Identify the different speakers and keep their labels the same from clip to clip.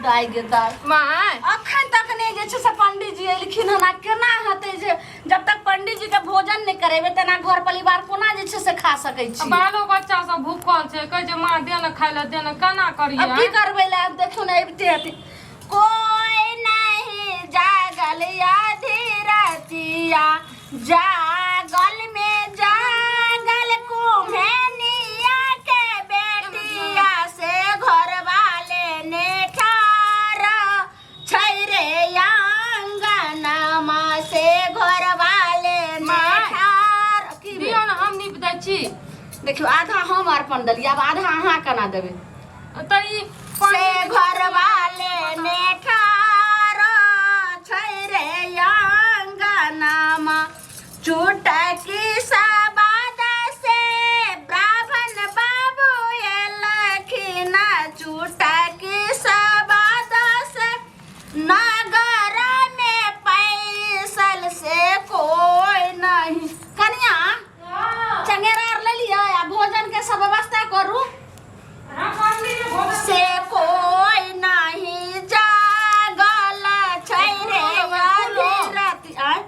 Speaker 1: दाइ गे दाइ।
Speaker 2: माय,
Speaker 1: अखन तक नहि जे छै से पंडीजी एलखिन हन। आ केना हेतै जे जब तक पंडीजी के भोजन नहि करेबै तेना घर परिवार कोना जे छै से खा सकै छी?
Speaker 2: बालो बच्चा सब भूखल छै, कहै छै माँ दे ने खाय लए, दे ने, केना करियै?
Speaker 1: अब की करबै ले, देखियौ ने अबिते हेतै। कोई नहीं जागल आधी रतिया, जागल में जागल कुम्हेनिया के बेटिया, से घर वाले ने ठार छै रे आंगनमा, से घर वाले ने
Speaker 2: माय।
Speaker 1: ठार की भेल?
Speaker 2: दियौ ने, हम नीप दै छी।
Speaker 1: देखियौ, आधा हम अर्पण देलियै, आब आधा अहाँ केना देबै?
Speaker 2: तऽ ई
Speaker 1: से घर वाले ने ठार छै रे अंगनामा, चुटकी सबाद से ब्राह्मण बाबू एलखिन, चुटकी सबाद से नगर में पैसल से कोई नहीं। कनिया, चंगेरा आर ले लिअ आ भोजन के सब व्यवस्था करू। से कोई नहीं जागल छै रे आधी राति। आय,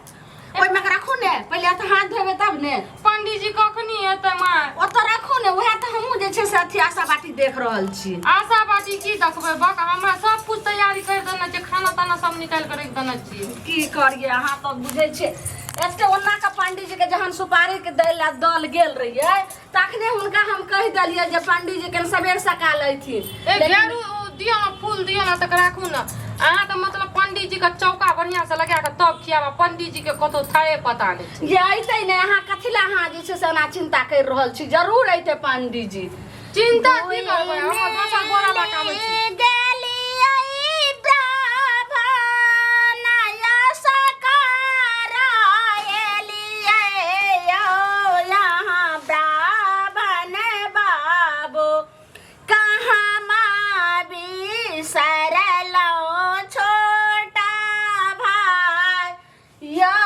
Speaker 1: ओहिमे के राखू ने, पहिले तऽ हाथ धोबे तब ने।
Speaker 2: पंडीजी कखनी एतै माँ?
Speaker 1: ओतऽ राखू ने, उएह तऽ हमहूँ जे छै से अथी आशा बाटी देख रहल छी।
Speaker 2: आशा बाटी की देखबै बक, हमरा सब कुछ तैयारी कर देने छियै, खाना ताना सब निकालि के रखि देने छियै।
Speaker 1: की करियै, अहाँ तऽ बुझै छियै, एते ओना के पंडीजी के जहन सुपारी के दै लए दल गेल रहियै तखने हुनका हम कहि देलियै जे पंडीजी के सबेर सकाल अयथिन।
Speaker 2: ए घेरू दियौ ने, फूल दियौ ने, तक राखू ने। अहाँ तऽ मतलब पंडीजी के चौका बढ़िया से लगा के तब खियाबा, पंडीजी के कतौ थाए पता नहि छै।
Speaker 1: जे अयतै ने, अहाँ कथी लए अहाँ जे छै से एना चिंता करि रहल छी? जरूर अयतै पंडीजी।
Speaker 2: चिंता की करबै, हम दोसर बोरा लऽ के आबै छी।
Speaker 1: गेलियै ब्राह्मण सकार एलियै यौ यहाँ ब्राह्मण बाबू, कहाँ बिसरलहुँ छोटा भाई यौ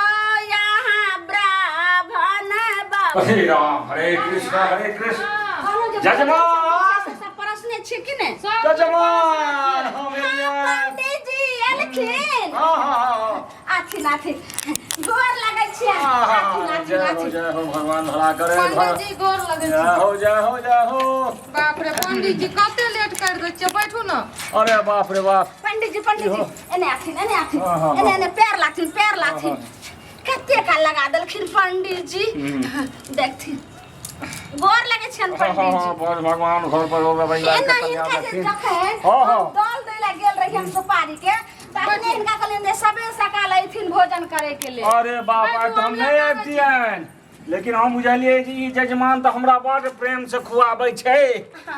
Speaker 1: यहाँ ब्राह्मण बाबू।
Speaker 3: हरे राम हरे कृष्ण हरे कृष्ण।
Speaker 1: कहलहुँ जे
Speaker 3: जजमान!
Speaker 1: सब परसने छी कि ने?
Speaker 2: सब
Speaker 3: जजमान, हम एलियै।
Speaker 1: पंडीजी एलखिन।
Speaker 3: हाँ हाँ हाँ।
Speaker 1: आथिन आथिन, गोर लगै छियै।
Speaker 3: हाँ, हाँ,
Speaker 1: आथिन आथिन
Speaker 3: जय हो।
Speaker 1: आथिन।
Speaker 3: जय हो, भगवान भला करे।
Speaker 2: पंडीजी, गोर लगै छी।
Speaker 3: जय हो, जय हो, जय हो।
Speaker 2: बाप रे, पंडीजी कते लेट कर दै छियै, बैठू ने।
Speaker 3: अरे बाप रे बाप।
Speaker 1: पंडीजी, पंडीजी, एने आथिन, एने आथिन।
Speaker 3: हाँ, हाँ,
Speaker 1: एने
Speaker 3: हाँ।
Speaker 1: एने पैर लाथिन, पैर लाथिन। कते काल लगा देलखिन पंडीजी। देखथिन, गोर लगै छियनि।
Speaker 3: हाँ हाँ।
Speaker 1: पंडीजी।
Speaker 3: हाँ, बस भगवान घर पर हो गए।
Speaker 1: एना हिनका जे जखन
Speaker 3: हाँ, हाँ।
Speaker 1: हम दल दै लए गेल रहियनि सुपारी के, तखने हिनका कहलियनि जे सबेर सकाल अयथिन भोजन करे के लेल।
Speaker 3: अरे बाप, आइ तऽ हम नहि अबितियनि, लेकिन हम बुझलियै जे ई जजमान तऽ हमरा बड़ प्रेम से खुआबै छै,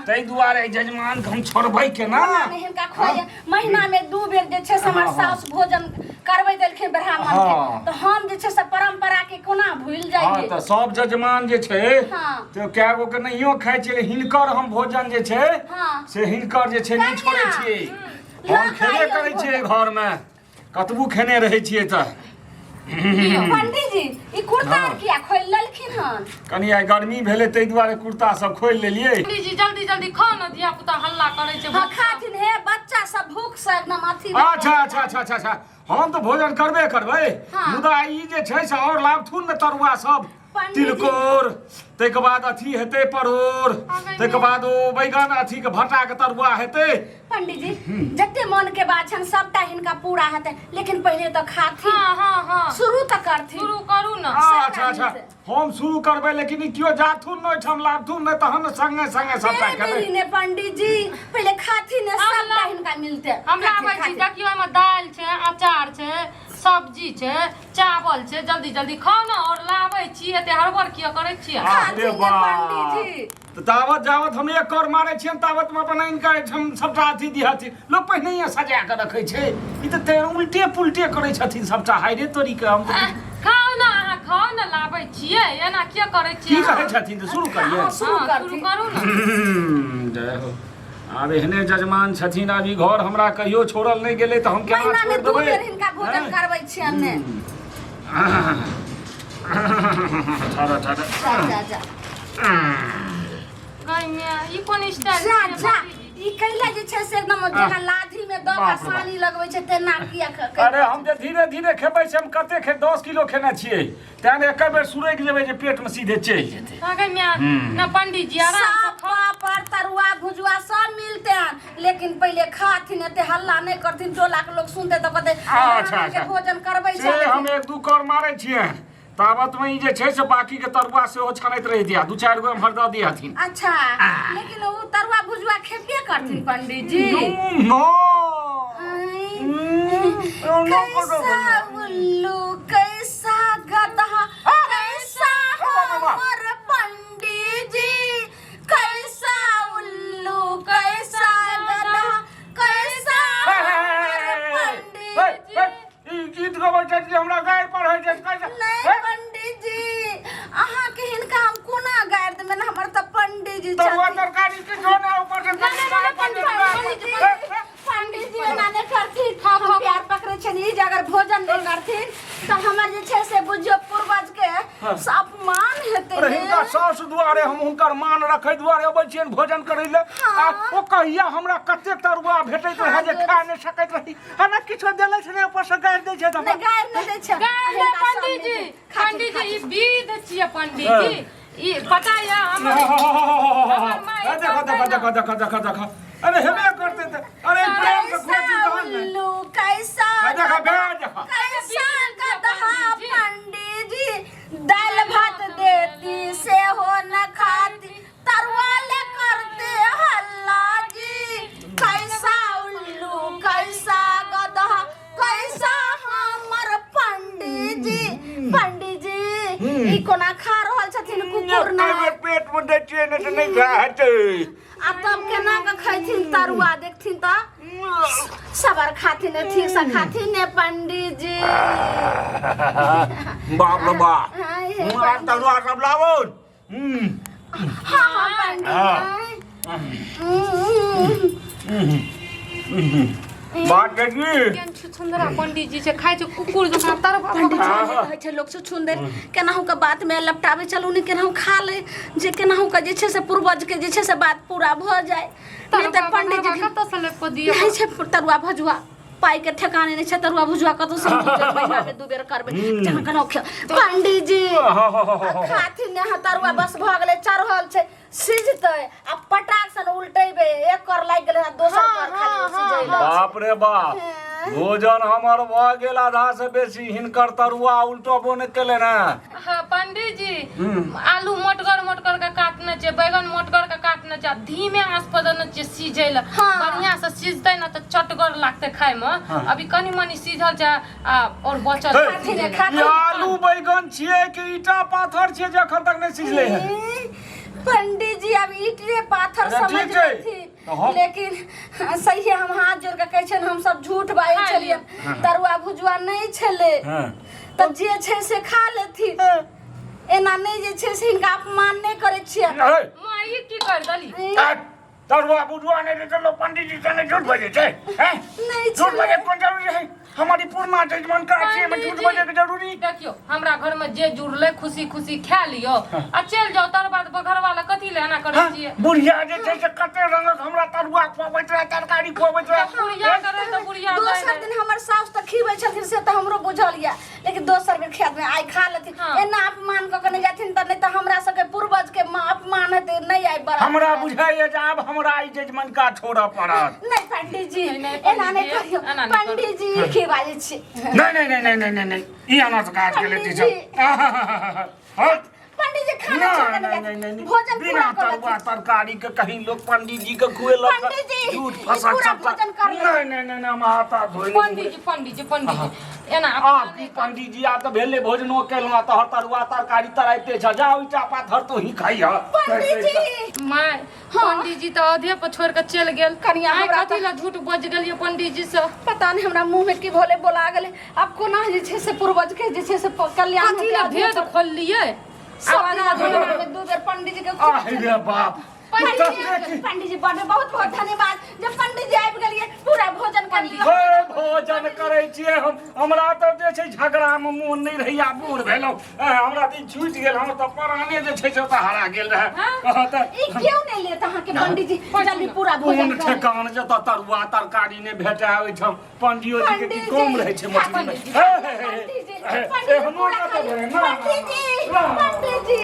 Speaker 3: ताहि दुआरे ई जजमान के हम छोड़बै केना?
Speaker 1: महीना में हिनका खोए, महीना में 2 बेर जे छै से हमर साउस भोजन करबै देलखिन ब्राह्मण के। तऽ हम जे छै से परंपरा के कोना भूलि जाइए?
Speaker 3: तऽ सब जजमान जे छै तऽ कए गो के नहियो खाइ छै, हिनकर हम भोजन जे छै से हिनकर जे छै नहि छोड़ै छियै। हम
Speaker 1: लऽ
Speaker 3: खेबे
Speaker 1: खाइयौ
Speaker 3: करै छियै
Speaker 1: भोजन।
Speaker 3: घरमे कतबो खेने रहै छियै तऽ।
Speaker 1: पंडीजी, ई कुर्ता किया खोलि लेलखिन हन?
Speaker 3: कनि आइ गर्मी भेलै, ताहि दुआरे कुर्ता सब खोलि लेलियै।
Speaker 2: पंडीजी, जल्दी जल्दी खाउ ने, धिया पुता हल्ला करै छै।
Speaker 1: हाँ, खाथिन हे, बच्चा सब भूख से एकदम अथी।
Speaker 3: अच्छा अच्छा अच्छा अच्छा अच्छा, हम तऽ भोजन करबे करबै। मुदा ई जे छै से आओर लाबथुन ने तरुआ सब।
Speaker 1: पंडीजी।
Speaker 3: तिलकोर, ताहिके बाद अथी हेतै परोड़, ताहिके बाद ओ बैगन अथी के भट्टा के तरुआ हेतै।
Speaker 1: पंडीजी, जते मन के बात छन सबटा हिनका पूरा हेतै, लेकिन पहिले तऽ खाथिन।
Speaker 2: हाँ हाँ हाँ।
Speaker 1: शुरू तऽ करथिन।
Speaker 2: शुरू करू ने।
Speaker 3: अच्छा अच्छा, हम शुरू करबै, लेकिन ई केओ जाथुन ने ओहिठाम, लाबथुन ने, तहन ने संगे संगे सबटा
Speaker 1: बेरी
Speaker 3: खेबै।
Speaker 1: बेरी ने पंडीजी, पहिले खाथिन ने,
Speaker 2: हम
Speaker 1: सबटा हिनका मिलते।
Speaker 2: हम
Speaker 1: खाथिन,
Speaker 2: लाबै छी।
Speaker 1: खाथिन।
Speaker 2: देखियौ, एहिमे दालि छै, अचार छै, सब्जी छै, चावल छै। जल्दी जल्दी खाउ ने, और लाबै छी, एते हड़बड़ किया करै छियै?
Speaker 3: अरे
Speaker 1: खाथिन ने
Speaker 3: बाप।
Speaker 1: पंडीजी।
Speaker 3: तऽ तावत जावत हम एक कर मारै छियनि, तावत मे अपन आनि कऽ एहिठाम सबटा अथी दिहथिन। लोक पहिनहिए सजा कऽ रखै छै, ई तऽ ते उल्टे पुल्टे करै छथिन सबटा। हाय रे तोरी के, हम तऽ
Speaker 2: खाउ ने, अहाँ खाउ ने, लाबै छियै, एना किया करै
Speaker 3: की
Speaker 2: छियै?
Speaker 3: कहै छथिन तऽ शुरू करियै?
Speaker 1: हँ, शुरू
Speaker 2: हँ,
Speaker 1: करथिन।
Speaker 2: शुरू करू ने।
Speaker 3: जय हो। आब एहने जजमान छथिन, आब ई घर हमरा कहियो छोड़ल नहि गेलै, तऽ हम केना
Speaker 1: महीना में
Speaker 3: छोड़ि
Speaker 1: 2
Speaker 3: देबै?
Speaker 1: बेर हिनका भोजन
Speaker 3: हैं?
Speaker 1: करबै छियनि ने।
Speaker 3: ठहर ठहर।
Speaker 1: जा जा जा।
Speaker 2: गै माय, ई कोन स्टाइल
Speaker 1: जा
Speaker 2: छियै
Speaker 1: जा।
Speaker 2: भतीजी?
Speaker 1: ई कैला जे छै से एकदम जेना लाठी में दऽ
Speaker 3: बाप
Speaker 1: के
Speaker 3: रे बाप।
Speaker 1: सानी लगबै छै तेना किया
Speaker 3: अरे हम जे धीरे धीरे खेबै से हम कते खे 10 किलो खेने छियै तें ने एके बेर सुरकि जेबै जे पेट में सीधे चलि जेतै।
Speaker 2: अगे म्या ना पंडित जी आराम से
Speaker 1: सब पापड़ तरुआ भुजुआ सब मिलते हैं, लेकिन पहले खाथिन, एते हल्ला नहीं करथिन, टोला के लोग सुनते तो कहते
Speaker 3: अच्छा,
Speaker 1: ब्राह्मण के
Speaker 3: अच्छा।
Speaker 1: भोजन करबै
Speaker 3: से
Speaker 1: छै।
Speaker 3: हम एक दू कर मारै छियै, ताबत में ई जे छै से बाकी के तरुआ सेहो छानैत रहि दिया, दू चारि गो एम्हर दऽ दिहथिन।
Speaker 1: अच्छा, लेकिन ओ तरुआ भुजुआ खेबे करथिन पंडित जी?
Speaker 3: नो।
Speaker 1: कैसा उल्लू कैसा गधा कैसा हमर पंडित जी, कैसा उल्लू कैसा गधा कैसा हमर पंडित जी।
Speaker 3: ई गीत गबै छै कि हमरा गारि पढ़ै छै? कैसा
Speaker 1: नहीं पंडित जी, अहाँ के हिनका हम कोना गारि देबनि, हमर तऽ पंडित जी
Speaker 3: तरुआ
Speaker 1: छथिन।
Speaker 3: तरकारी के जो ना ऊपर से
Speaker 2: ना, ना, ना, पंडित जी, पंडित जी,
Speaker 1: पंडित जी एना नहि करथिन, हम प्यार पकड़ै छियनि। ई जे अगर भोजन नहि करथिन तऽ हमर जे छै से बुझियौ पूर्वज के से अपमान हेतै
Speaker 3: अरे
Speaker 1: ने।
Speaker 3: हिनका साउस दुआरे हम हुनकर मान रखै दुआरे अबै छियनि भोजन करै लए, आ ओ कहिया हमरा कते तरुआ भेटैत रहै जे खा नहि सकैत रही, आ ने किछो देले छै ने ऊपर से गारि दै छै तऽ
Speaker 1: नहि गारि नहि दै छै।
Speaker 2: गाय ले
Speaker 1: हिनका सब
Speaker 2: पंडित जी।
Speaker 1: मिलतै। खाथिन,
Speaker 2: पंडित जी, ई
Speaker 1: खाथिन।
Speaker 2: विध छियै पंडित जी, ई पता ये हमर हमर माय
Speaker 3: देखो देखो देखो देखो देखो देखो, अरे हेबे करते तऽ अरे प्रेम से
Speaker 1: कैसा
Speaker 3: खोजी तहन ने।
Speaker 1: उल्लू कैसा
Speaker 3: देखो,
Speaker 1: गधा,
Speaker 3: बे देखो।
Speaker 1: कैसा गधा पंडित जी, दालि भात देती सेहो न खाती, तरुआ ले करते हल्ला जी, कैसा उल्लू कैसा गधा कैसा हमर पंडित जी। पंडित जी, ई कोना खा रहल छथिन कुकुर
Speaker 3: एके
Speaker 1: ना
Speaker 3: बेर पेट में दै छियै ने तऽ नहि खा हेतै।
Speaker 1: आ तब केना के खैथिन तरुआ देखथिन तऽ सबर खाथिन ने, ठीक से खाथिन ने पंडित जी।
Speaker 3: बाप रे बाप।
Speaker 1: हाँ, हे
Speaker 3: आर तरुआ सब लाबो।
Speaker 1: हाँ हाँ पंडित जी।
Speaker 3: बात है जी।
Speaker 2: केहन छुछुंदरा पंडित जी छै, खाइ छै कुकुर जकाँ तरुआ।
Speaker 1: पंडित जी नहि कहै छै लोक छुछुंदर, केनाहु के बात में लपटाबै चलू ने, केनाहु खा ले जे केनाहु के जे छै से पूर्वज के जे छै से बात पूरा भऽ जाय, नहि तऽ पंडित जी के
Speaker 2: कतऽ से लेब कऽ दियौ?
Speaker 1: नहि छै तरुआ भजुआ, पाइ के ठेकाने नहि छै, तरुआ भुजुआ कतौ से महीना में दू बेर करबै, जहाँ केनाहु खे पंडित जी खाथिन ने। तरुआ बस भऽ गेलै, चढ़ल छै, सिझतै आ पटाक सन उल्टेबै, एक कर लागि गेलै आ दोसर कर खाली सिझै लए।
Speaker 3: बाप रे बाप, भोजन हमर भऽ गेल आधा से बेसी, हिनकर तरुआ उल्टबो नहि केलै ने।
Speaker 2: हाँ पंडित जी, आलू मोटगर मोटगर के काटने छै, बैगन मोटगर के काटने छै, आ धीमे आंच पर देने छियै सीझै लए। बढ़िया से सिझतै ने तऽ चटगर लागतै खाय मे। अभी कनि मनि सिझल छै आ और बचल छै
Speaker 1: खाथिन
Speaker 2: सिझै लए।
Speaker 1: खाथिन।
Speaker 3: ई आलू बैगन छियै कि ईटा पाथर छियै जे एखन तक नहि सिझलै है?
Speaker 1: पंडित जी अब ईटरे पाथर
Speaker 3: अच्छा,
Speaker 1: समझ
Speaker 3: ठीक छै।
Speaker 1: लेथिन,
Speaker 3: तऽ हम-
Speaker 1: लेकिन सही हम हाथ जोड़ के कहै छियनि, हम सब झूठ बाजै
Speaker 2: खा
Speaker 1: छलियै, तरुआ भुजुआ नहि छलै। तऽ जे छै से खा लेथिन, एना नहि जे छै से हिनका अपमान नहि करै छियै।
Speaker 3: अरे,
Speaker 2: माँ, ई की कर देली?
Speaker 3: आ, तरुआ बुझुआ नहि रहै तऽ लोक पंडित जी संगे झूठ बजै छै, हैं?
Speaker 1: नहि
Speaker 3: झूठ
Speaker 1: छलै।
Speaker 3: बजै के कोन जरूरी है? हमारी पुरना जजमान का छै, एहिमे झूठ
Speaker 2: पंडीजी,
Speaker 3: बजै के जरूरी?
Speaker 2: देखियौ, हमरा घर में जे जुड़लै खुशी खुशी खा लियौ आ चलि जाउ, तर बाद घरवाला कथी ले एना करै छियै?
Speaker 3: बुढ़िया जे छै से कते रंगक हमरा तरुआ खुआबैत रहै, तरकारी खुआबैत रहै।
Speaker 2: बुढ़िया करै तऽ बुढ़िया दै
Speaker 1: दोसर
Speaker 2: रहै।
Speaker 1: दिन हमर साउस तऽ खिबै छथिन, से तऽ हमरो बुझल यऽ, लेकिन दोसर बेर खायत नहि, आइ खा लेथिन। एना अपमान कऽ के नहि जाथिन तऽ नहि तऽ हमरा सबके पूर्वज के अपमान हेतै, नहि आइ बड़ा
Speaker 3: हमरा बुझाइए जे आब हमरा ई जजमनका छोड़ऽ पड़त।
Speaker 1: नहि पंडित जी,
Speaker 2: नहि,
Speaker 1: एना नहि
Speaker 2: पंडित जी,
Speaker 1: कहियौ।
Speaker 2: एना नहि करू।
Speaker 1: पंडित जी, की बाजै छी?
Speaker 3: नहीं नहीं नहीं नहीं नहीं नहीं नहीं, ई अना से काज के लेती सब। हट।
Speaker 1: पंडित जी खाना
Speaker 3: नहीं
Speaker 1: छोड़ के
Speaker 3: नहीं
Speaker 1: नहि
Speaker 3: नहीं
Speaker 1: जाथिन।
Speaker 3: नहीं,
Speaker 1: भोजन
Speaker 3: बिना
Speaker 1: पूरा कर
Speaker 3: तरुआ
Speaker 1: लेथिन।
Speaker 3: तरकारी के कहीं लोग पंडित जी के खुएलक?
Speaker 1: पंडित जी,
Speaker 3: झूठ
Speaker 1: ई
Speaker 3: फसक
Speaker 1: पूरा
Speaker 3: सबटा।
Speaker 1: भोजन कर लेथिन।
Speaker 3: नहीं नहीं नहीं नहीं, हम हाथ धोइ नहीं।
Speaker 2: पंडित जी, पंडित जी, पंडित जी, एना
Speaker 3: आब की पंडित जी, आब तऽ भेलै भोजनो केलहुँ, तोहर तरुआ तरकारी तराइते छ, जाउ ईटा पाथर तो ही खाइह।
Speaker 1: पंडित जी।
Speaker 2: माय, पंडित जी तऽ आधे पर छोड़ के चलि गेल।
Speaker 1: कनिया,
Speaker 2: आइ
Speaker 1: हमरा
Speaker 2: कथी लए झूठ बजि गेलियै पंडित जी से?
Speaker 1: पता नहीं हमरा मुंह में की भोले बोला गेलै, आब कोना जे छै से पूर्वज के जे छै से कल्याण
Speaker 2: कथी लए
Speaker 1: हेतै।
Speaker 2: भेद खोललियै?
Speaker 1: सब दिन भोजन में दू बेर पंडित जी के खूब
Speaker 3: आहि रे बाप।
Speaker 1: पंडित जी, पंडित जी बड़ बहुत बहुत धन्यवाद जे पंडित जी आबि गेलियै, पूरा भोजन कर लियौ।
Speaker 3: हे, भोजन करै छियै हम। हमरा तऽ जे छै झगड़ामे मोन नहि रहैया, बूढ़ भेलहुँ, हमरा तऽ ई छूटि गेल, हमर तऽ प्राणे जे छै से ओतऽ हरा गेल रहए। हँ तऽ
Speaker 1: ई क्यों नहीं लेत अहाँ के पंडित जी? जल्दी पूरा भोजन
Speaker 3: कोन
Speaker 1: कर।
Speaker 3: ठेकान जतऽ तरुआ तरकारी नहि भेटै ओहिठाम पंडियो जी के की
Speaker 1: पंडीजी,
Speaker 3: कम रहै छै मछली
Speaker 1: पंडीजी,
Speaker 3: हे, हे, हे,
Speaker 1: पंडीजी,
Speaker 3: हे,
Speaker 1: पंडीजी,
Speaker 3: एहनो
Speaker 1: पूरा
Speaker 3: कतऽ
Speaker 1: खाली।
Speaker 3: रहै ना?
Speaker 1: पंडीजी,
Speaker 3: ना।
Speaker 1: पंडीजी।